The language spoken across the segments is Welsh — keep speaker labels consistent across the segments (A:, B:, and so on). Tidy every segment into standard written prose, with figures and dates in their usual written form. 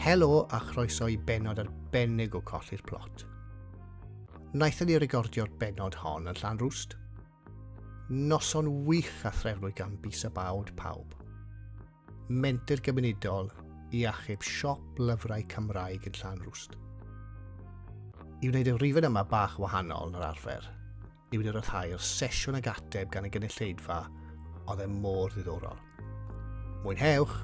A: Helo a chroeso i bennod arbennig o Colli'r Plot. Wnaethon ni recordio'r bennod hon yn Llanrwst. Noson wych a threfnwyd gan Bys a Bawd Pawb. Menter gymunedol i achub siop lyfrau Cymraeg yn Llanrwst. I wneud y rifyn yma bach wahanol na'r arfer, ni wedi rhyddhau'r sesiwn ag ateb gan y gynulleidfa oedd e mor ddiddorol. Mwynhewch!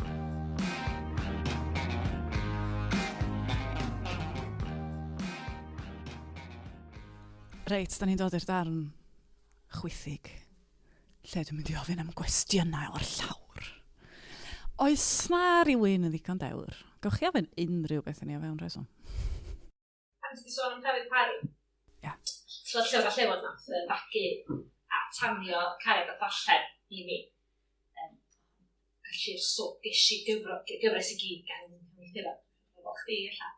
B: Reit, da ni'n dod i'r darn chwithig, lle dwi'n mynd i ofyn am gwestiynau o'r llawr. Oes na rywun yn ddigon dewr? Gewch chi ofyn unrhyw beth i ni o fewn rheswm.
C: Pan ti 'di sôn am Dafydd Parry.
B: Ia.
C: So Llyfr a Llewod nath yy fagu a tanio cariad at ddarllen i mi. Yym felly so ges i gyfro- gyfres i gyd gan cyfieithydd fel chdi ella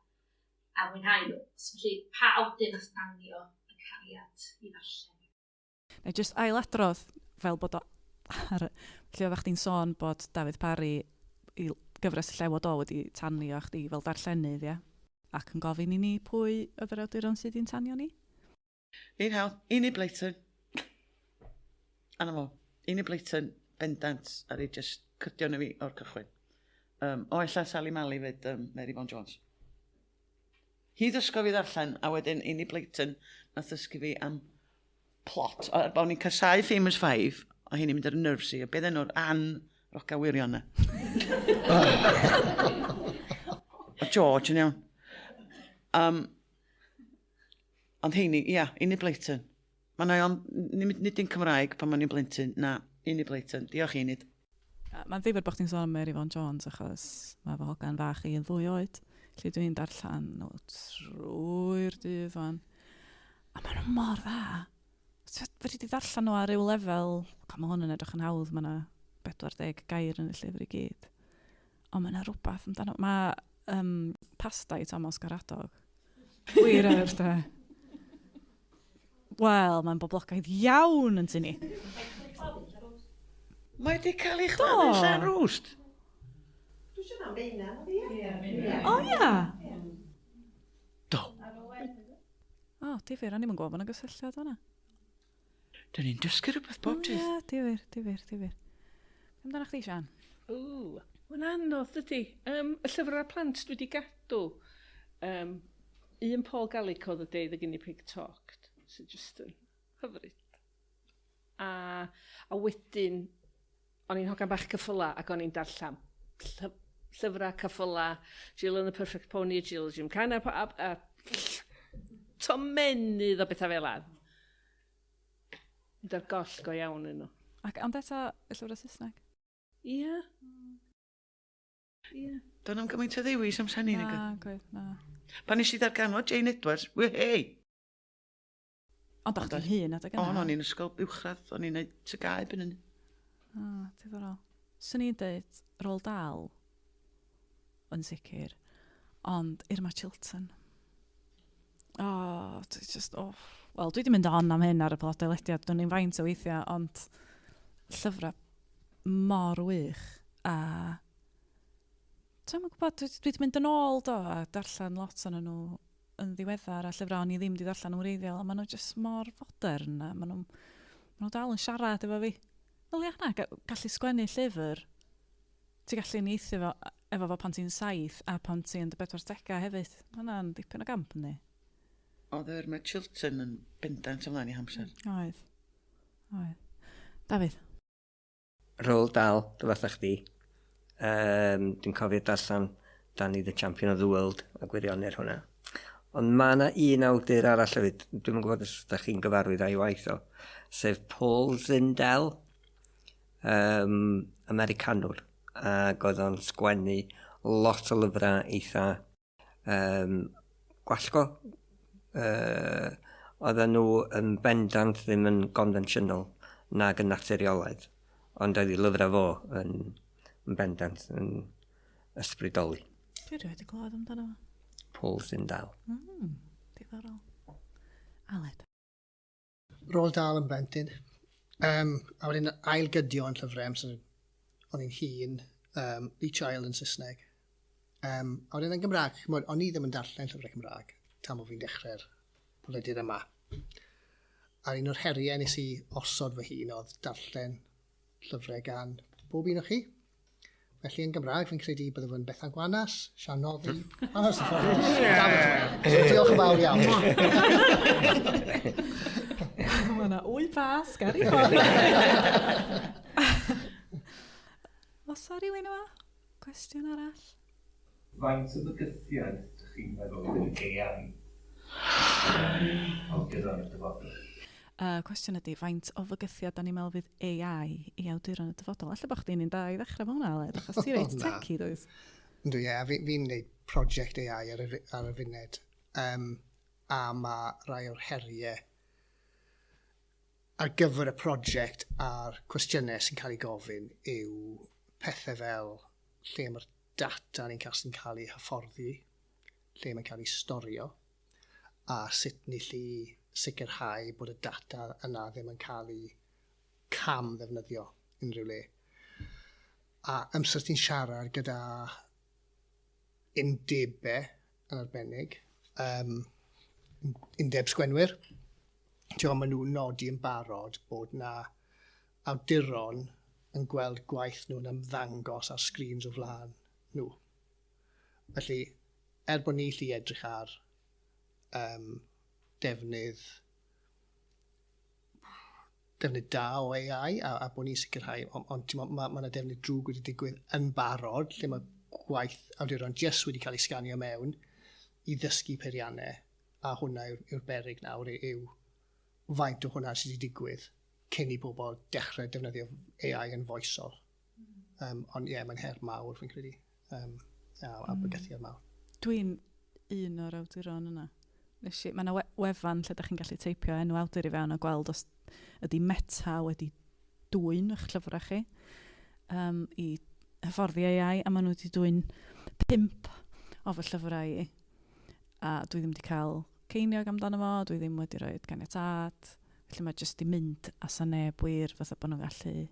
C: a mwynhau nhw. So felly pa awdur nath danio y cariad i ddarllen?
B: Neu jyst ailadrodd fel bod o ar y... Lle oeddach chdi'n sôn bod Dafydd Parry i gyfres y Llewod O wedi tanio chdi fel darllenydd, ia? Ac yn gofyn i ni pwy oedd yr awduron sydd wedi'n tanio ni?
D: Un hawdd, Enid Blyton. A 'na fo. Enid Blyton, bendant, a di just cydio yn fi o'r cychwyn. Um, o, ella Sally Mally fyd, um, Mary Vaughan Jones. Hi ddysgodd fi ddarllen, a wedyn Enid Blyton nath ddysgu fi am plot. O, o'n i'n casáu Famous Five, o hyn i'n mynd ar y nerves i. Beth enw'r Ann Roca Wirion na? O George yn iawn. Um, ond heini, ia, Enid Blyton. Mae'n o'n, nid dim Cymraeg pan o'n i'n blentyn, na, Enid Blyton. Diolch Enid.
B: Mae'n ddifyr bod chdi'n sôn am Mary Vaughan Jones achos mae fy hogan fach i yn ddwy oed, lle dwi'n darllen nhw trwy'r dydd wan. A maen nhw mor dda. Fedri di ddarllen nhw ar ryw lefel, God, mae hwn yn edrych yn hawdd, mae yna 40 gair yn y llyfr i gyd. Ond mae yna rhywbeth amdano. Mae um, pasta i Tomos Garadog. Wir ar de. Wel, mae'n boblogaidd iawn yn tŷ ni.
D: Mae 'di cael ei chladdu yn Llanrwst.
E: Dwi'n siŵr na Meina oedd hi,
B: ia? O ia?
D: Do.
B: O, difyr, o'n i'm yn gwybod bod 'na gysylltiad fan'na.
D: Dyn ni'n dysgu rhywbeth bob dydd.
B: Ie, difyr, difyr, difyr. Be amdano chdi, Sian?
F: Ww, mae'n anodd, dydy. Um, y llyfrau plant dwi wedi gadw. Um, Un Paul Gallico The Day the Guinea Pig Talked, sydd jyst yn hyfryd. A, a wedyn, o'n i'n hogan bach ceffyla ac o'n i'n darllen llyfrau ceffyla, Jill and the Perfect Pony, Jill Gymkhana, a, a, a tomenydd o bethau fel 'na. Mynd ar goll go iawn yn nhw.
B: Ac ond eto, y llyfrau Saesneg?
F: Ie. Ie.
D: Do'n am gymaint o ddewis amser 'ny
B: nag oedd? Na, gwir, na.
D: Pan nes i ddarganfod Jane Edwards, wehey!
B: Ond o'ch chi'n hŷn adeg yna?
D: O'n, o'n i'n ysgol uwchradd, o'n i'n neud TGAU byn hynny.
B: O, diddorol. Swn i'n deud Roald Dahl yn sicr, ond Irma Chilton. O, oh, just, oh. Wel, dwi wedi mynd on am hyn ar y podlediad, dwi'n i'n faint o weithiau, ond llyfrau mor wych a dwi'm yn gwybod, dwi, dwi wedi mynd yn ôl do a darllen lot ohonyn nhw yn ddiweddar a llyfrau o'n i ddim wedi darllen yn wreiddiol a maen nhw jyst mor fodern a maen nhw, maen nhw dal yn siarad efo fi. Wel ia na, gallu sgwennu llyfr, ti'n gallu uniaethu fo, efo fo pan ti'n saith a pan ti'n dy bedwar hefyd. Mae hwnna'n dipyn o gamp yndi?
D: Oedd Irma Chilton yn bendant ymlaen i hamser.
B: Oedd. Oedd. Dafydd?
G: Roald Dahl, dy fatha chdi. Um, dwi'n cofio darllen Danny the Champion of the World a gwirionedd hwnna. Ond mae yna un awdur arall hefyd, dwi'n yn gwybod os ydych chi'n gyfarwydd â'i waith o, sef Paul Zindel, um, Americanwr, ac oedd o'n sgwennu lot o lyfrau eitha um, gwallgo. Uh, oedden nhw yn bendant ddim yn gonfensiynol nag yn naturiolaidd, ond oedd ei lyfrau fo yn, yn bendant yn ysbrydoli.
B: Dwi erioed wedi clywed amdano fo.
G: Paul Zindel.
B: Mm, diddorol. Aled.
A: Roald Dahl yn blentyn. Um, a wedyn ail gydio yn llyfrau amser o'n i'n hŷn, um, The Child yn Saesneg. A wedyn yn Gymraeg, chimod, o'n i ddim yn darllen llyfrau Cymraeg tan bod fi'n dechrau'r podlediad yma. A un o'r heriau nes i osod fy hun oedd darllen llyfrau gan bob un o chi. Felly yn Gymraeg, fi'n credu bydde fo'n Bethan Gwanas, Sian Noddi, a Huws Ffordd. So, diolch yn fawr iawn.
B: Mae yna wy pasg ar ei ffordd. Oes 'na rhywun yma? Cwestiwn arall?
H: Faint o fygythiad dych chi'n meddwl fydd AI i awduron y dyfodol?
B: Y cwestiwn ydy, faint o fygythiad da ni'n meddwl fydd AI i awduron y dyfodol? Alla bod chdi'n un da i ddechrau fo hwnna, Aled, achos ti reit techy, dwyt?
A: Yndw, ie, fi'n fi gwneud prosiect AI ar y funud, a mae rai o'r heriau ar gyfer y prosiect a'r cwestiynau sy'n cael ei gofyn yw pethau fel lle mae'r data ni'n cael sy'n cael ei hyfforddi, lle mae'n cael ei storio, a sut ni lli sicrhau bod y data yna ddim yn cael ei cam ddefnyddio unrhyw le. A amser ti'n siarad gyda undebau yn arbennig, undeb sgwenwyr, ti'n maen nhw'n nodi yn barod bod na awduron yn gweld gwaith nhw'n ymddangos ar screens o flaen nhw. Felly, er bod ni lli edrych ar defnydd da o AI a bod ni'n sicrhau, ond on, mae ma yna defnydd drwg wedi digwydd yn barod, lle mae gwaith awduron jyst wedi cael ei sganio mewn i ddysgu peiriannau, a hwnna yw'r yw beryg nawr, yw faint o hwnna sydd wedi digwydd cyn i bobl dechrau defnyddio AI yn foesol. Ond ie, yeah, mae'n her mawr fi'n credu, a bygythiad mawr.
B: Dwi'n un o'r awduron yna. Mae yna wefan lle da chi'n gallu teipio enw awdur i fewn a gweld os ydy Meta wedi dwyn eich llyfrau chi i hyfforddi AI, a maen nhw wedi dwyn 5 o fy llyfrau i. A dwi ddim wedi cael ceiniog amdano fo, dwi ddim wedi rhoi ganiatâd, felly mae jyst di mynd a sa neb wir fatha bod nhw'n gallu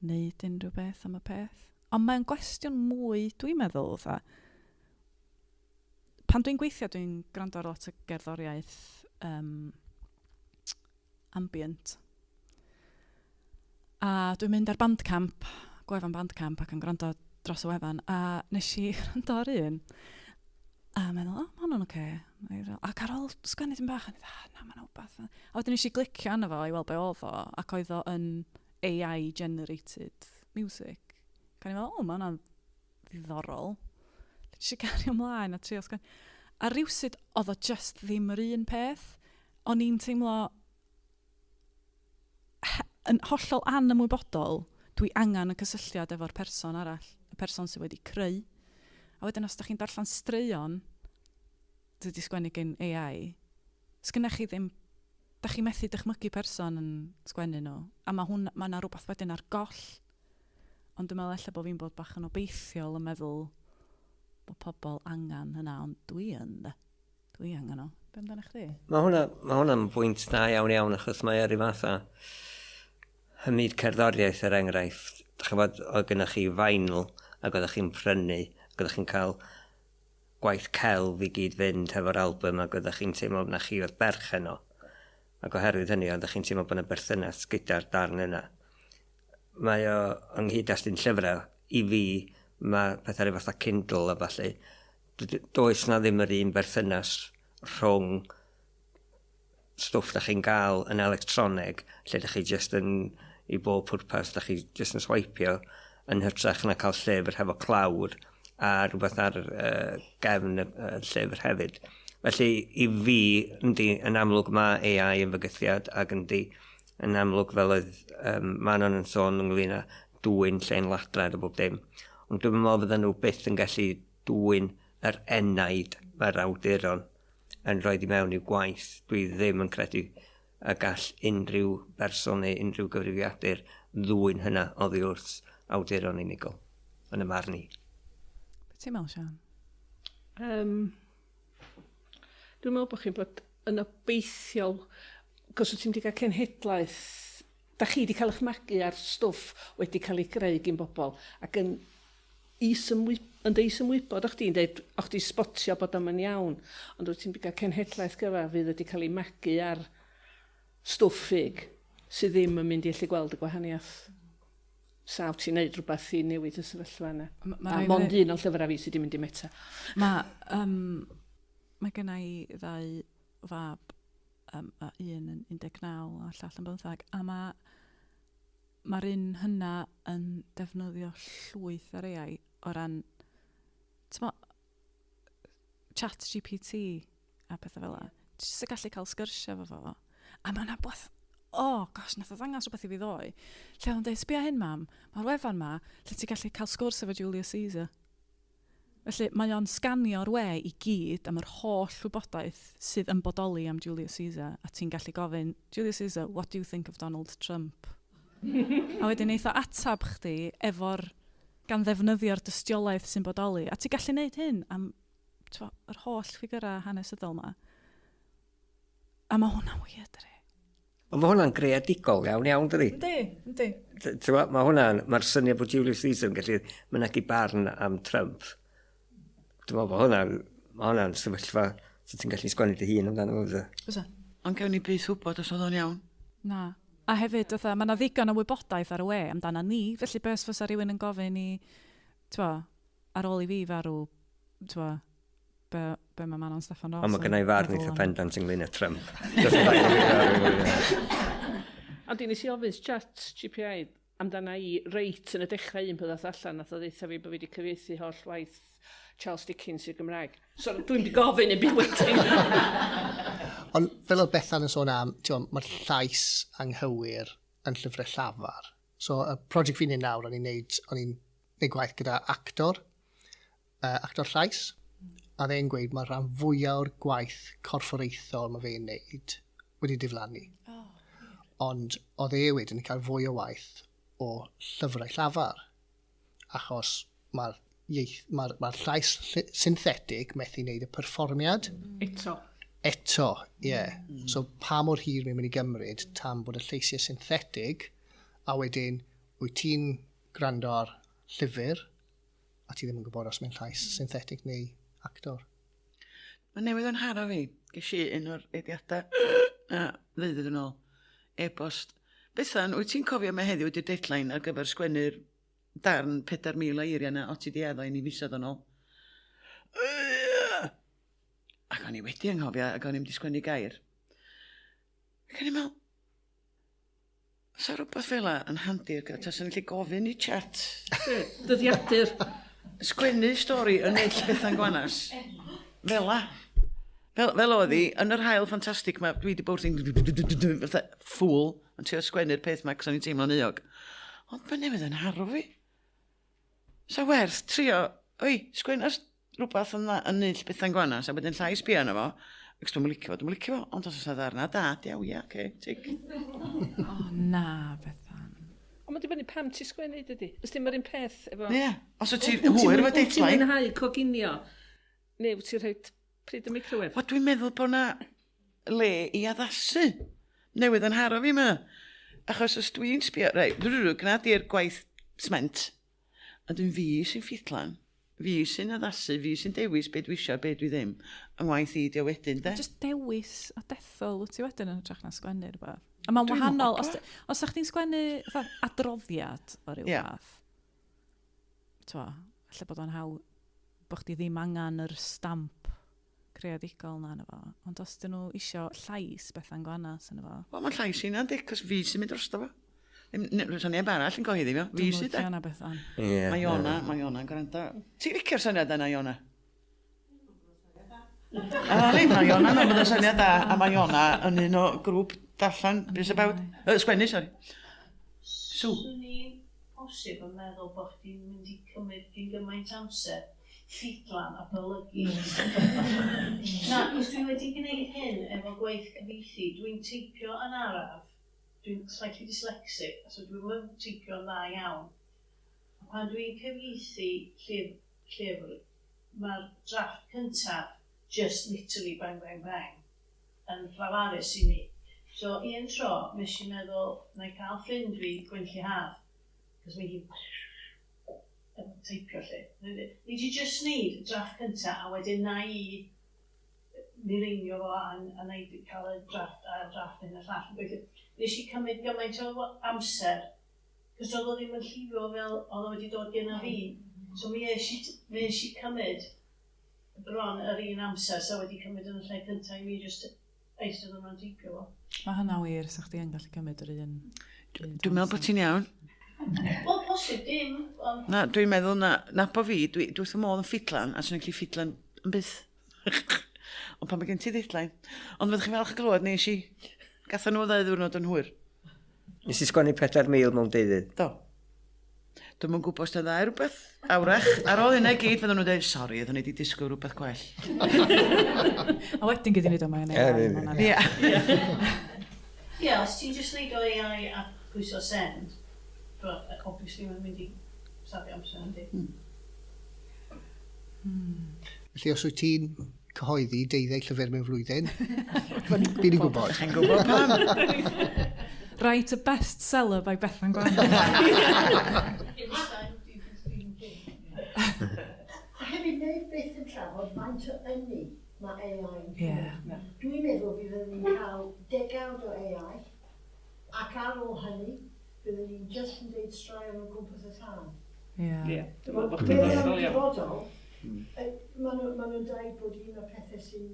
B: neud unrhyw beth am y peth. Ond mae'n gwestiwn mwy, dwi'n meddwl, fatha, pan dwi'n gweithio, dwi'n gwrando ar lot o gerddoriaeth ambient. A dwi'n mynd ar Bandcamp, gwefan Bandcamp, ac yn gwrando dros y wefan, a nes i gwrando ar un, a meddwl, o, ma' hwnna'n ocê. Ac ar ôl sgwennu tipyn bach, o'n i fatha, na, ma' 'na wbath. A wedyn nes i glicio arno fo i weld be oedd o, ac oedd o yn AI-generated music. Ac o'n i'n meddwl, o, ma' hwnna'n ddiddorol. Nes i gario ymlaen a trio sgwennu. A rywsut oedd o just ddim yr un peth. O'n i'n teimlo yn hollol anymwybodol, dwi angen y cysylltiad efo'r person arall, y person sydd wedi creu. A wedyn os da chi'n darllen straeon sydd wedi sgwennu gen AI, sgynnach chi ddim, da chi methu dychmygu person yn sgwennu nhw. A mae hwn, mae yna rhywbeth wedyn ar goll. Ond dwi'n meddwl ella bod fi'n bod bach yn obeithiol yn meddwl bod pobl angen hynna, ond dwi yn, de. Dwi angen o. Be amdano chdi?
G: Mae hwnna, ma hwnna'n bwynt da iawn iawn, achos mae ar ei fath a hymyd cerddoriaeth er enghraifft. Dych chi'n gwbod, oedd gennych chi vinyl ac oeddech chi'n prynu, ac oeddech chi'n cael gwaith celf i gyd fynd hefo'r album ac oeddech chi'n teimlo na chi oedd berchen o. Ac oherwydd hynny, oeddech chi'n teimlo bod yna berthynas gyda'r darn yna. Mae o yng nghyd-destun llyfrau, i fi, mae pethau rhyw fath â Kindle a ballu. Does na ddim yr un berthynas rhwng stwff da chi'n gael yn electroneg, lle da chi jyst yn, i bob pwrpas, da chi jyst yn swipeio, yn hytrach na cael llyfr hefo clawr a rhywbeth ar gefn y llyfr hefyd. Felly, i fi, yndi, yn amlwg mae AI yn fygythiad, ac yndi, yn amlwg fel oedd Manon yn sôn ynglyn â dwyn llên ladrad a bob dim. Ond dwi'n meddwl fydden nhw byth yn gallu dwyn yr enaid mae'r awduron yn rhoi i mewn i'w gwaith. Dwi ddim yn credu y gall unrhyw berson neu unrhyw gyfrifiadur ddwyn hynna oddi wrth awduron unigol, yn y marn i.
B: Be ti'n meddwl, Sian?
F: Dwi'n meddwl bod chi'n bod yn obeithiol, cos wyt ti'n wedi cael cenhedlaeth, da chi wedi cael eich magu ar stwff wedi cael ei greu gyn bobl, ac yn isymwy, yn dy isymwybod, o'ch chdi'n deud, o'ch chdi spotio bod o'm yn iawn, ond wyt ti'n cael cenhedlaeth gyfa fydd wedi cael ei magu ar stwff ffug sydd ddim yn mynd i allu gweld y gwahaniaeth. Sa wyt ti'n neud rhywbeth i newid y sefyllfa yna. A mond un o'n llyfrau fi sydd wedi mynd i meta.
B: Mae mae genna i ddau fab, a un yn 19 a llall yn 15, a mae mae'r un hynna yn defnyddio llwyth ar AI o ran, t'mo, chat GPT a pethau fel 'na. Ti jyst yn gallu cael sgyrsiau efo fo. A mae yna beth, oh gosh, nath o ddangos rhywbeth i fi ddoe, lle oedd o'n dweud, sbia hyn mam, mae'r wefan ma, lle ti'n gallu cael sgwrs efo Julius Caesar. Felly mae o'n sganio'r we i gyd am yr holl wybodaeth sydd yn bodoli am Julius Caesar, a ti'n gallu gofyn, Julius Caesar, what do you think of Donald Trump? A wedyn neith o atab chdi efo'r, gan ddefnyddio'r dystiolaeth sy'n bodoli. A ti'n gallu neud hyn am t'mo, yr holl ffigyrau hanesyddol ma. A mae hwnna'n weird, dydi?
G: Ond mae hwnna'n greadigol iawn iawn, dydi?
B: Yndi, yndi.
G: Ti'n mae hwnna'n, mae'r syniad bod Julius Caesar yn gallu mynegi barn am Trump. Dwi'n meddwl bod hwnna'n, mae hwnna'n sefyllfa so ti'n gallu sgwennu dy hun amdano fo, fysa.
B: Fysa.
D: Ond gewn ni byth wybod os oedd o'n iawn.
B: Na. A hefyd, fatha, mae 'na ddigon o wybodaeth ar y we amdana ni, felly be os fysa rhywun yn gofyn i, t'mo, ar ôl i fi farw, t'mo, be, be mae Manon Steffan Ross
G: Ond mae
B: yn
G: gynna i farn
B: meddwl
G: eitha
B: am...
G: pendant ynglyn â Trump.
F: Ond di nes i ofyn chat GPI amdana i reit yn y dechrau un peth ddath allan, nath o ddeutha fi bod fi wedi cyfieithu holl waith Charles Dickens i'r Gymraeg. So dwi'n di gofyn i byd wedyn.
A: Ond fel oedd Bethan yn sôn am, ti'n mae'r llais anghywir yn llyfrau llafar. So y prosiect fi'n neud nawr, o'n i'n neud, o'n i'n neud gwaith gyda actor, actor llais, a fe'n gweud mae rhan fwyaf o'r gwaith corfforaethol mae fe'n neud wedi diflannu.
B: Oh.
A: Ond oedd e wedyn yn cael fwy o waith o llyfrau llafar, achos mae'r mae'r ma llais synthetig methu wneud y perfformiad.
F: Eto.
A: Eto, ie. Yeah. So pa mor hir mae'n mynd i gymryd tan bod y lleisiau synthetig, a wedyn wyt ti'n gwrando ar llyfr, a ti ddim yn gwybod os mae'n llais synthetig neu actor.
D: Mae newydd yn haro fi. Ges i un o'r ediadau na ddeuddydd yn ôl. E-bost. Bethan, wyt ti'n cofio mae heddiw ydy'r deadline ar gyfer sgwennu'r darn 4,000 o eiriau na o ti di addo i ni fisoedd yn ôl? Ac o'n i wedi anghofio ac o'n i'm di sgwennu gair. Ac o'n i'n meddwl, sa rhywbeth fel 'a yn handi ar gyfer, taswn i'n gallu gofyn i chat.
F: Dyddiadur.
D: Sgwennu stori yn null Bethan Gwanas. Fel 'a. Fel, fel oedd hi, yn yr haul ffantastig ma, dwi wedi bod wrthi'n fatha ffŵl yn trio sgwennu'r peth ma, cos o'n i'n teimlo'n euog. Ond mae newydd yn haro fi. Sa werth trio, oi, sgwennu os rhywbeth yn, yn null Bethan Gwanas, a wedyn llais piano fo, ac os dwi'm yn licio fo, dwi'm yn licio fo, ond os oes 'na ddarna da, diaw, ia, oce, tic.
B: O na, Bethan.
F: Ond mae'n dibynnu pam ti'n sgwennu, dydy. Os dim yr un peth efo...
D: Ie, os wyt ti'n hwyr efo
F: Wyt ti'n
D: deadline.
F: mwynhau coginio, neu wyt ti'n rhoi pryd y microwave?
D: Wel, dwi'n meddwl bod na le i addasu. Newydd yn haro fi yma. Achos os dwi'n sbio, reit, drw, gwna di'r gwaith sment, a dwi'n fi sy'n ffidlan, fi sy'n addasu, fi sy'n dewis be dwi isio a be dwi ddim. Yng ngwaith i di o wedyn, de.
B: Just dewis a dethol wyt ti wedyn yn hytrach na sgwennu rhywbeth. A mae'n
D: Dwi'm yn
B: wahanol, os,
D: gwbod.
B: os ydych chi'n sgwennu fatha adroddiad o ryw fath, t'mo, ella bod o'n haw bod chdi ddim angen yr stamp creadigol na yna fo. Ond os dyn nhw isio llais Bethan Gwanas yna fo.
D: Wel, mae'n llais i'n yndi, cos fi sy'n mynd drosto fo. Ddim, neb arall yn cyhoeddi fi, fi
B: Dwi'm
D: sydd
B: licio hwnna Bethan.
G: Ie.
D: Mae Iona, mae Iona'n gwrando. Ti'n licio'r syniad yna, Iona? A na ni, mae Iona yn meddwl syniad da, a mae Iona yn un o grŵp darllen Bys About. Sgwennu, sori. Sw.
I: Swn i'n posib yn meddwl bod chdi'n mynd i cymryd gyn gymaint amser ffidlan a golygu. Na, cos dwi wedi gwneud hyn efo gwaith cyfieithu. Dwi'n teipio yn araf. Dwi'n slightly dyslexic, so dwi'm yn teipio'n dda iawn. A pan dwi'n cyfieithu llyfr, llyfr mae'r drafft cyntaf just literally bang, bang, bang yn llafarus i mi. So un tro, nes i meddwl, na i cael ffrind fi, Gwenlli Haf, cos mae hi'n efo teipio lle. Ni di just wneud y drafft cynta a wedyn na i mireinio fo a na i cael y drafft a drafft hyn a llall yn gweithio. Nes i cymryd gymaint o amser, cos oedd o ddim yn llifio fel oedd o wedi dod genna fi. So mi es i, mi es i cymryd bron yr un amser sa wedi cymryd yn y lle cyntaf i mi just eistedd yma'n teipio fo.
B: Mae hynna wir, sa chdi yn gallu cymryd yr un.
D: Dwi'n meddwl bod ti'n iawn.
I: Wel, posib dim, ond...
D: Na, dwi'n meddwl na, na bo fi, dwi wrth fy modd yn ffidlan, a swn i'n gallu ffidlan yn byth. Ond pan mae gen ti ddeadline. Ond fyddwch chi'n falch o glywed, nes i. Gatho nhw ddau ddiwrnod yn hwyr.
G: Nes i sgwennu 4,000 mewn deuddydd.
D: Do. Dwi'm yn gwybod os 'di o'n dda i rywbeth. A wrach, ar ôl hynna i gyd, fydden nhw'n dweud, sori, oeddwn i wedi disgwyl rhywbeth gwell.
B: A wedyn gei di wneud o mae'n AI.
D: Ie.
I: Ie, os ti'n jyst wneud o AI a pwyso send, but obviously mae'n mynd i safio amser yndi?
A: Felly os wyt ti'n cyhoeddi 12 llyfr mewn flwyddyn, fi ni'n gwybod.
D: Chi'n gwybod pam?
B: Write a bestseller by Bethan Gwanas.
E: A hefyd, neb byth yn trafod faint o ynni mae AI yn cymryd. Dwi'n meddwl fydd ni'n cael degawd o AI, ac ar ôl hynny, byddwn ni'n just yn deud straeon o gwmpas y tân.
B: Ie.
F: Ie, dwi'n meddwl bod chdi'n
E: Meddwl am
F: hollol iawn.
E: dyfodol, ma' nhw'n dweud bod un o'r pethau sy'n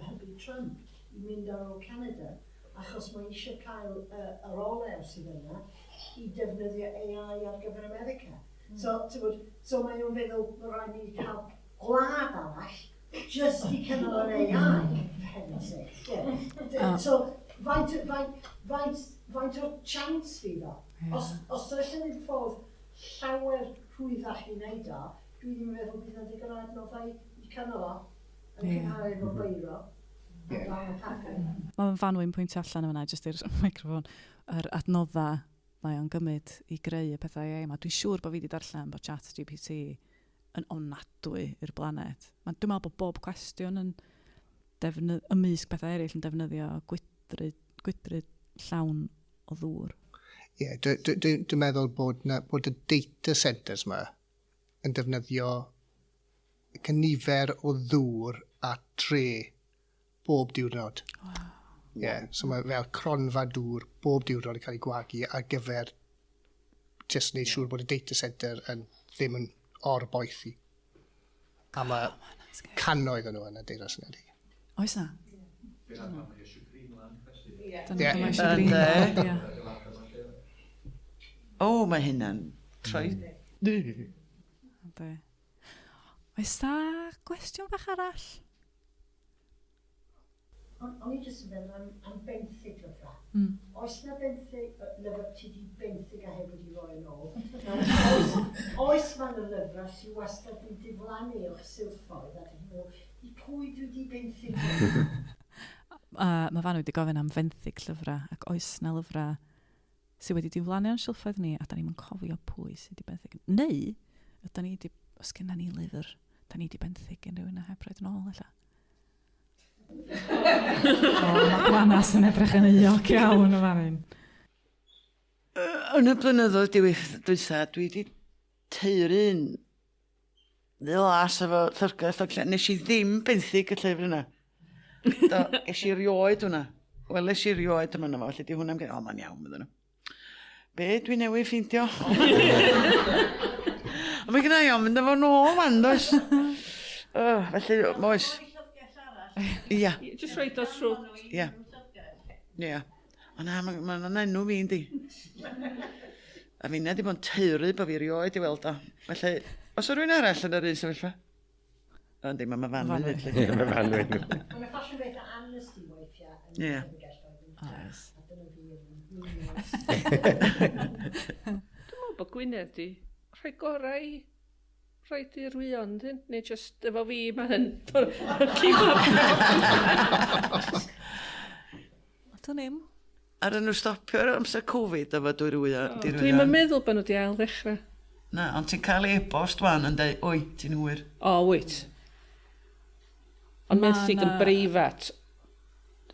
E: hybu Trump i mynd ar ôl Canada, achos mae eisiau cael yr olew sydd yna i defnyddio AI ar gyfer America. So, ti'n gwbod, so mae nhw'n feddwl mae rhaid ni cael gwlad arall just i cynnal yr AI, for heaven's sake. Yeah. So, faint, faint, faint, faint o chance fydd o? Os oes yna ffordd llawer rhwyddach i wneud o, dwi ddim yn meddwl bydd yna digon o adnoddau i cynnal o yn cymharu efo beiro a darn o papur.
B: Mae Fanwy'n pwyntio allan yn fan'na, jyst i'r microffon, yr adnoddau mae o'n gymryd i greu y pethau AI yma. Dwi'n siŵr bod fi wedi darllen bod ChatGPT yn ofnadwy i'r blaned. Dwi'n meddwl bod bob cwestiwn yn defnydd, ymysg pethau eraill yn defnyddio gwydryd, gwydryd llawn o ddŵr.
A: Ie, yeah, dwi'n dwi, dwi, dwi meddwl bod, na, bod y data centres yma yn defnyddio cynifer o ddŵr a tre bob diwrnod. Wow. Yeah, so mae fel cronfa dŵr bob diwrnod yn cael ei gwagu ar gyfer just wneud siŵr bod y data centre yn ddim yn orboethi. A mae cannoedd o'n nhw yn y Deyrnas Unedig.
B: Oes na?
H: Dyna pam mae eisiau Greenland, felly.
B: Dyna pam mae eisiau Greenland, ie.
D: O, mae hynna'n troi.
B: Yndi. Oes na gwestiwn bach arall?
E: O'n i jyst yn meddwl am benthyg lyfrau. Oes na benthyg, lyfr ti di benthyg a heb wedi roi yn ôl? Oes, oes ma' 'na lyfrau sydd wastad yn diflannu o'ch silffoedd a ti'n meddwl, i pwy dwi di benthyg hwn?
B: Mae Fanwy wedi gofyn am fenthyg llyfrau, ac oes na lyfrau sydd wedi diflannu o'n silffoedd ni, a da ni'm yn cofio pwy sydd wedi benthyg. Neu, ydan ni di, os genna ni lyfr, da ni wedi benthyg gen rhywun a heb roed yn ôl, ella. O, mae Gwanas yn edrych yn euog iawn yn fan hyn.
D: Yn y blynyddoedd dwytha, dwi wedi taeru un ddilas efo llyfrgell o lle. Nes i ddim benthyg y llyfr yna. Do, es i rioed hwnna. Wel, es i rioed yma fo, felly di hwnna'n o, mae'n iawn, fydden nhw. Be dwi newydd ffeindio? Ond mae gynna i ofn mynd efo nôl wan, does? Felly, oes. Ia.
F: Just rhaid o trwy.
D: Ia. Ia. O na, mae'n ma enw fi, yndi. A finna di bod yn taeru bod fi rioed i weld o. Felly, os o rhywun arall yn yr un sefyllfa? O, yndi, mae Fanwy hefyd.
G: Ie, mae Fanwy.
E: Mae yna ffasiwn beth o amnesty weithiau yn y llyfrgelloedd yn
B: Oes.
E: A dyna fi yn
F: Dwi'n meddwl bod Gwynedd di rhoi gorau i rhaid i'r wyon, dyn? Neu just efo fi, mae'n keep up.
B: Dwi'n ddim.
D: Ar nhw stopio ar amser Covid efo dwy rwya.
F: Dwi'n yn meddwl bod nhw wedi ail ddechrau.
D: Na, ond ti'n cael e-bost wan yn dweud, oi, ti'n hwyr.
F: O, wyt. Ond
B: Ma'
F: mae'n yn
B: 'na-
F: breifat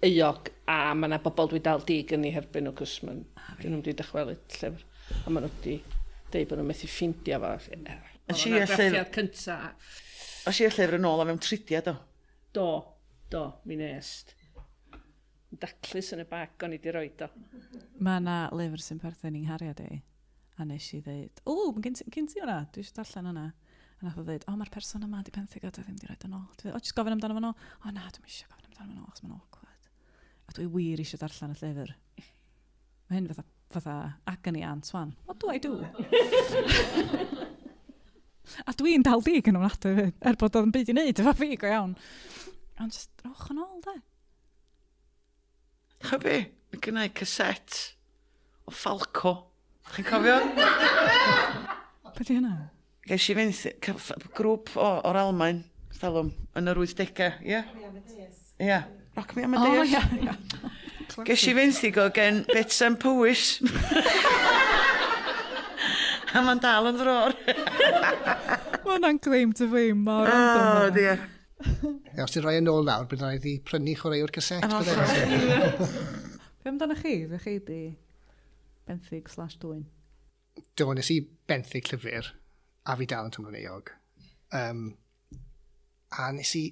F: euog, a mae yna bobl dwi dal dig yn ei herbyn nhw, cos ma'n, dyn nhw'n wedi dychwelyd llyfr. A maen nhw wedi dweud bod nhw'n methu ffindio fo.
D: Oedd
F: Oedd
D: o'n
F: o'n argraffiad cynta.
D: Os i'r llyfr yn ôl o mewn tridiau, do?
F: Do, do, mi nest. Daclus yn y bag o'n i di roed o.
B: Mae yna lyfr sy'n perthyn i'n nghariad i, a nes i ddeud, o, gen ti, gen ti hwnna, dwi eisiau darllen hwnna. A nath o ddeud, o, mae'r person yma di benthyg o, dwi ddim di roed yn ôl. Dwi, o, jyst gofyn amdano fo'n ôl. O, na, dwi'm eisiau gofyn amdano fo'n ôl, achos mae'n awkward. A dwi wir eisiau darllen y llyfr. Mae hyn fatha, fatha agony aunt wan. What do I do? A dwi'n dal dig yn ofnadwy hefyd, er bod o'n byd i wneud efo fi go iawn. Ond just rhowch yn ôl, de.
D: Chwa be? Mae gynna i cassette o Falco. Chi'n cofio?
B: Be di hynna?
D: Ges i fynd grŵp o'r Almaen, talwm, yn yr 80au, ie? Ie. Rock Me Amadeus.
B: O, ie, ie.
D: Ges i fenthyg o gen Betsan Powys. A mae'n dal yn ddror.
B: Mae hwnna'n claim to fame mor
D: O,
B: random.
D: dear.
A: Ie, os ti'n rhoi yn ôl nawr, bydd rhaid i prynu chwaraewr cassette.
D: Yn
A: bydde?
B: Be amdano chi? Fe chi di benthyg slash dwyn?
A: Do, nes i benthyg llyfr, a fi dal yn twmlo'n euog. A nes i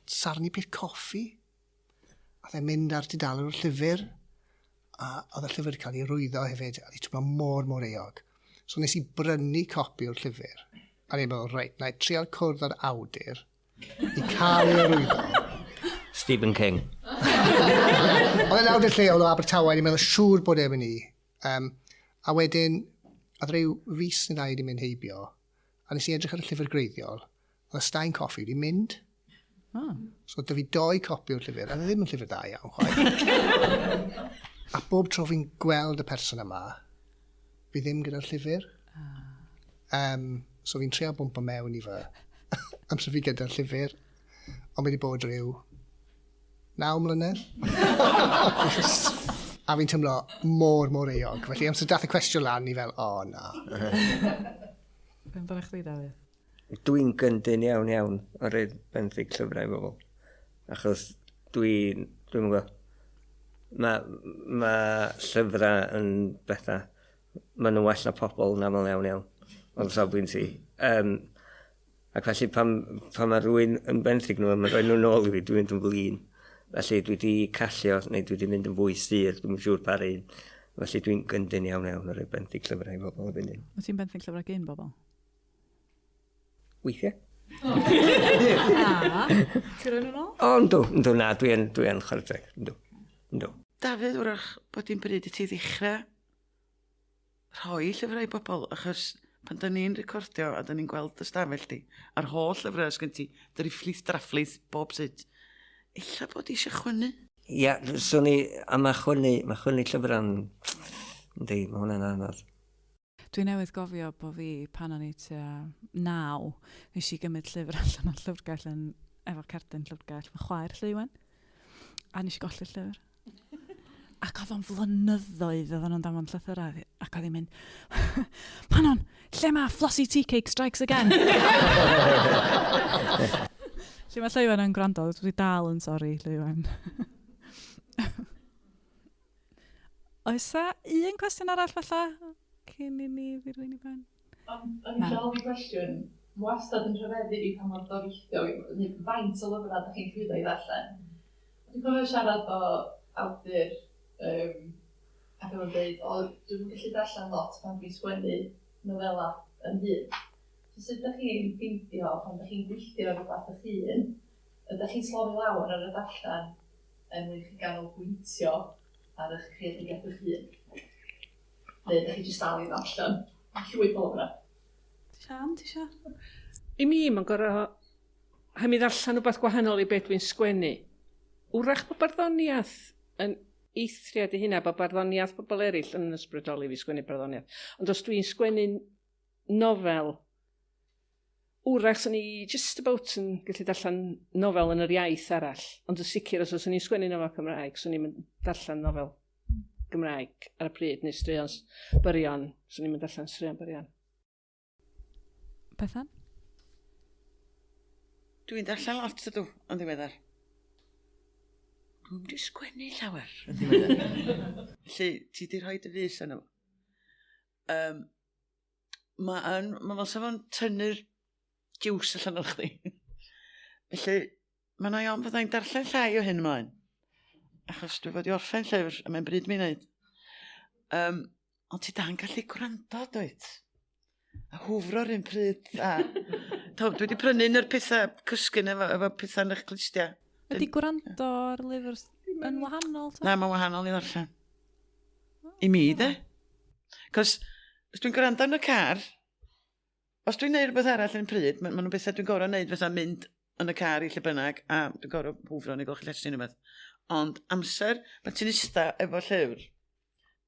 A: sarnu peth coffi. A dde mynd ar tudalen o'r llyfr, a oedd y llyfr wedi cael ei rwyddo hefyd, a wedi twmlo mor, mor euog. So nes i brynu copi o'r llyfr. A ni'n meddwl, reit, na i trial cwrdd â'r awdur i cael ei arwyddo.
G: Stephen King.
A: Oedd e'n awdur lleol o Abertawe, ni'n meddwl siŵr bod e'n mynd i. A wedyn, oedd rhyw fis neu ddau wedi mynd heibio, a nes i edrych ar y llyfr greiddiol, oedd y Stein Coffi wedi mynd.
B: Oh.
A: So dy fi doi copi o'r llyfr, a oedd e ddim yn llyfr da iawn, chwaith. A bob tro fi'n gweld y person yma, fi ddim gyda'r llyfr. So fi'n trio bwmpo mewn i fy amser fi gyda'r llyfr, ond mae wedi bod rhyw 9 mlynedd. A fi'n teimlo mor, mor euog. Felly amser dath y cwestiwn lan, ni fel, o na.
B: Be amdano chdi, Dafydd?
G: Dwi'n gyndyn iawn iawn o rhaid benthyg llyfrau i bobl. Achos dwi'n gwybod, mae ma llyfrau yn bethau, maen nhw'n well na pobl yn aml iawn iawn, ond safbwynt i. Ac felly pan mae rhywun yn benthyg nhw a mae'n rhoi nhw nôl i fi, dwi'n mynd yn flin. Felly dwi wedi callio, neu dwi wedi mynd yn fwy sur, dwi'n siŵr par un. Felly dwi'n gyndyn iawn iawn o rhoi benthyg llyfrau i bobl erbyn hyn.
B: Wyt ti'n benthyg llyfrau gyn bobl?
G: Weithiau.
B: A, ti'n rhoi nhw'n ôl?
G: O, yndw, yndw, na, dwi yn, dwi yn chwarae teg, yndw, yndw.
D: Dafydd, wrach bod hi'n bryd i ti ddechrau rhoi llyfrau i bobl, achos pan da ni'n recordio a da ni'n gweld dy stafell di, a'r holl llyfrau sgyn ti, drifflith, drafflith, bob sut, illa bod eisiau chwynnu.
G: Ia, swn i, a mae chwynnu, mae chwynnu llyfrau'n, yndi, mae hwnna'n anodd.
B: Dwi newydd gofio bo fi, pan o'n i tua 9, nes i gymryd llyfr allan o'r llyfrgell yn, efo cerdyn llyfrgell, fy chwaer Lleuwen, a nes i golli'r llyfr. Ac oedd o'n flynyddoedd oedden nhw'n danfon llythyrau, ac oedd hi'n mynd, Manon, lle mae Flossie Teacake Strikes Again? Lle mae Lleuwen yn gwrando, dwi dal yn sori, Lleuwen. Oes 'na un cwestiwn arall falle, cyn i ni ddirwyn i ben?
J: O'n i eisiau ofyn cwestiwn, wastad yn rhyfeddu fi pa mor doreithiog, neu faint o lyfrau ydych chi'n llwyddo i ddarllen. Dwi'n cofio siarad o awdur, ac oedd o'n dweud, o, dwi'm yn gallu darllen lot pan dwi'n sgwennu nofela yn hun. So sut ydych chi'n ffeindio pan ydych chi'n gweithio ar rhywbeth eich hun, ydych chi'n slofi lawr ar y darllen er mwyn i chi ganolbwyntio ar eich creadigaeth eich hun? Neu ydych chi jyst dal i ddarllen llwyth o lyfrau?
B: Sian, ti isio?
F: I mi, mae'n gorau rhaid mi ddarllen rhywbeth gwahanol i beth dwi'n sgwennu. Wrach bod barddoniaeth yn eithriad i hynna, bod barddoniaeth bobl eraill yn ysbrydoli fi sgwennu barddoniaeth. Ond os dwi'n sgwennu nofel, wrach swn i just about yn gallu darllen nofel yn yr iaith arall. Ond yn sicr, os oes i'n sgwennu nofel Cymraeg, swn i'n darllen nofel Gymraeg ar y pryd, neu straeon byrion, swn i'n darllen straeon byrion.
B: Bethan?
D: Dwi'n darllen lot ydw, yn ddiweddar. Dwi'n wedi sgwennu llawer yn ddiweddar. Felly, ti di rhoi dy fus arno fo. Mae yn, mae fel sef o'n tynnu'r juice allan o'r chdi. Felly, mae yna iawn fyddai'n darllen llai o hyn ymlaen. Achos dwi fod i orffen llyfr, a mae'n bryd mi wneud. Um, ond ti da'n gallu gwrando, dwyt? A hwfro'r un pryd. A... Do, dwi wedi prynu un o'r pethau cysgu efo, efo pethau yn eich clustiau.
B: Ydy gwrando ar lyfr yn wahanol? Ta?
D: Na, mae'n wahanol i ddarllen. I mi, de. Cos, os dwi'n gwrando yn y car, os dwi'n neud rhywbeth arall yn pryd, maen ma nhw'n bethau dwi'n gorau neud fatha mynd yn y car i lle bynnag, a dwi'n gorau hwfro neu golchi llestri neu rhywbeth. Ond amser, pan ti'n ista efo llyfr,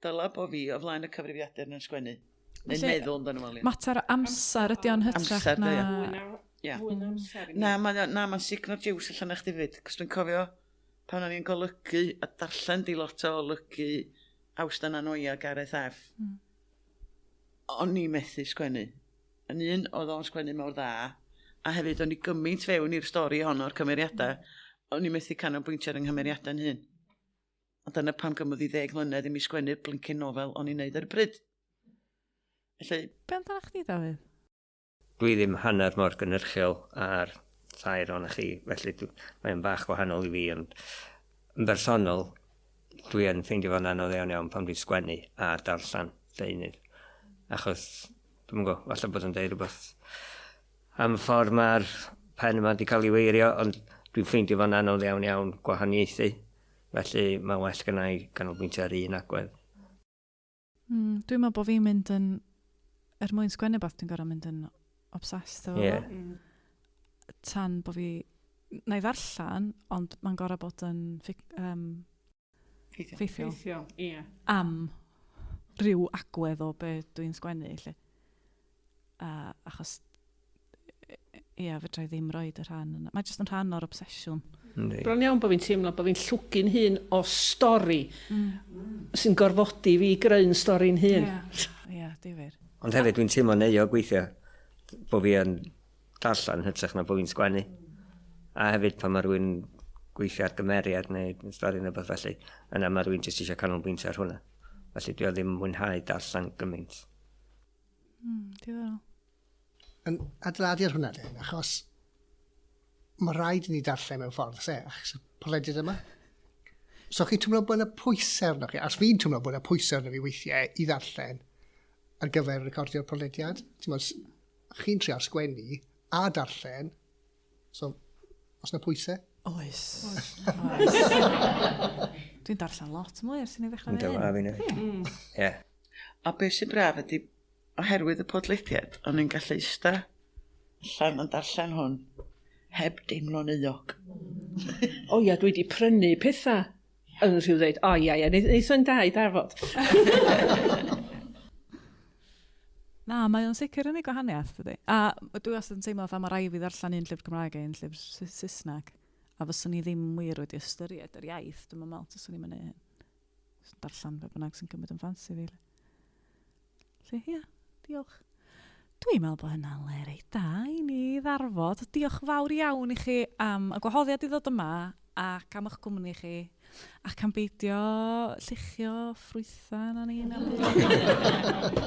D: dyla bo fi o flaen y cyfrifiadur yn sgwennu. Neu'n meddwl amdano fo.
B: Mater o amser ydy o'n hytrach
D: Amser,
B: na...
D: de, Ie.
F: Fwy na amser.
D: Na, mae'n na, ma sugno'r jiws allan o'ch chdi fyd, cos dwi'n cofio pan o'n i'n golygu a darllen di lot o olygu Awstan Anoia Gareth F. O'n i methu sgwennu. Yn un, oedd o'n sgwennu mor dda, a hefyd o'n i gymaint fewn i'r stori honno o'r cymeriadau, o'n i methu canolbwyntio ar yng nghymeriadau'n hun. A dyna pam gymrodd i 10 mlynedd i mi sgwennu'r blincyn nofel o'n i'n neud ar y pryd. Felly...
B: Be amdano chdi, Dafydd?
G: Dwi ddim hanner mor gynhyrchiol â'r tair ohonoch chi, felly mae'n bach gwahanol i fi, ond yn bersonol, dwi yn ffeindio fo'n anodd iawn iawn pan dwi'n sgwennu a darllen deunydd. Achos, dwi'm yn gwybod, falle bod yn deud rhywbeth am y ffordd mae'r pen yma wedi cael ei weirio, ond dwi'n ffeindio fo'n anodd iawn iawn gwahaniaethu. Felly mae'n well gynna i ganolbwyntio ar un agwedd.
B: Mm, dwi'n meddwl bod fi'n mynd yn... Er mwyn sgwennu beth, dwi'n gorfod mynd yn obsessed efo
G: Ie.
B: fo. Tan bod fi... Na i ddarllen, ond mae'n gorfod bod yn
D: Ffeithiol.
B: ffeithiol.
F: Ffeithiol, ie.
B: Am ryw agwedd o be dwi'n sgwennu, lle. Achos, ie, fedra i ddim roed y rhan yna. Mae jyst yn rhan o'r obsesiwn.
G: Yndi.
F: Bron iawn bod fi'n teimlo bod fi'n llwgu'n hun o stori sy'n gorfodi fi i greu'n stori'n hun.
B: Ie, ie, difyr.
G: Ond hefyd dwi'n teimlo'n euog weithiau bod fi yn darllen hytrach na bod fi'n sgwennu. A hefyd pan mae rhywun gweithio ar gymeriad neu stori neu beth felly, yna mae rhywun jyst eisiau canolbwyntio ar hwnna. Felly dwi o ddim mwynhau darllen gymaint.
B: Diddorol.
A: Yn adeiladu ar hwnna, den, achos mae rhaid i ni darllen mewn ffordd, se, achos y podlediad yma. So chi'n teimlo bod yna pwysau arnoch chi, as fi'n teimlo bod yna pwysau arno fi weithiau i ddarllen ar gyfer recordio'r podlediad. Ti'n meddwl, chi'n trio sgwennu a darllen, so os yna pwysau?
B: Oes. Oes. Dwi'n darllen lot mwy ers i ni ddechrau
G: Yndw, a
B: neud
G: fi'n
B: hyn.
G: Ie.
D: A beth sy'n braf ydy, oherwydd y podlediad, o'n i'n gallu ista allan yn darllen hwn, heb deimlo'n euog.
F: O ia, dwi wedi prynu pethau yn rhyw ddeud, o ia, ia, neith o'n da i darfod.
B: Na, mae o'n sicr yn ei gwahaniaeth, dydy. A dwi wastad yn teimlo fatha mae rhaid fi ddarllen un llyfr Cymraeg a un llyfr Saesneg. A fyswn i ddim wir wedi ystyried yr iaith, dwi'n meddwl, tyswn i'n mynd hyn. Jyst darllen be bynnag sy'n cymryd yn ffansi fi. Felly, ia, diolch. Dwi'n meddwl bod hynna'n le reit da i ni ddarfod. Diolch fawr iawn i chi am y gwahoddiad i ddod yma ac am eich cwmni chi ac am beidio lluchio ffrwythau yna ni.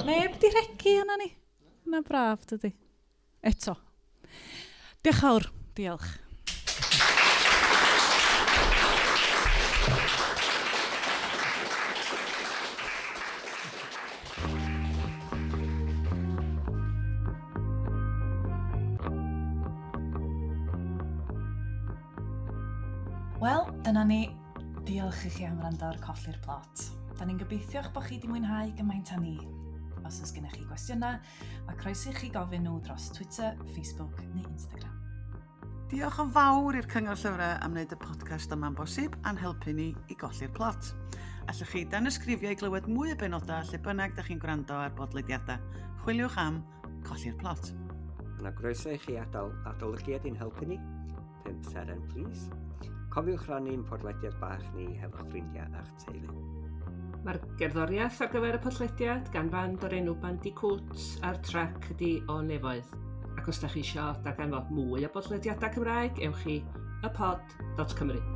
B: Neb di regi yna ni. Yna braf, dydy. Eto. Diolch fawr. Diolch. Wel, dyna ni. Diolch i chi am wrando ar Colli'r Plot. Da ni'n gobeithio eich bod chi wedi mwynhau gymaint â ni. Os oes gennych chi gwestiynau, mae croeso i chi gofyn nhw dros Twitter, Facebook neu Instagram.
D: Diolch yn fawr i'r Cyngor Llyfrau am wneud y podcast yma'n bosib a'n helpu ni i golli'r plot. Allwch chi danysgrifio i glywed mwy o benodau lle bynnag ydych chi'n gwrando ar bodlediadau. Chwiliwch am Colli'r Plot.
G: Yna groeso i chi adael adolygiad i'n helpu ni. 5 seren, please. Cofiwch rannu'n podlediad bach ni hefo'ch ffrindiau a'ch teulu.
F: Mae'r gerddoriaeth ar gyfer y podlediad gan fand o'r enw Bandicoot a'r trac ydi O Nefoedd. Ac os da chi isio darganfod mwy o bodlediadau Cymraeg, ewch i ypod.cymru.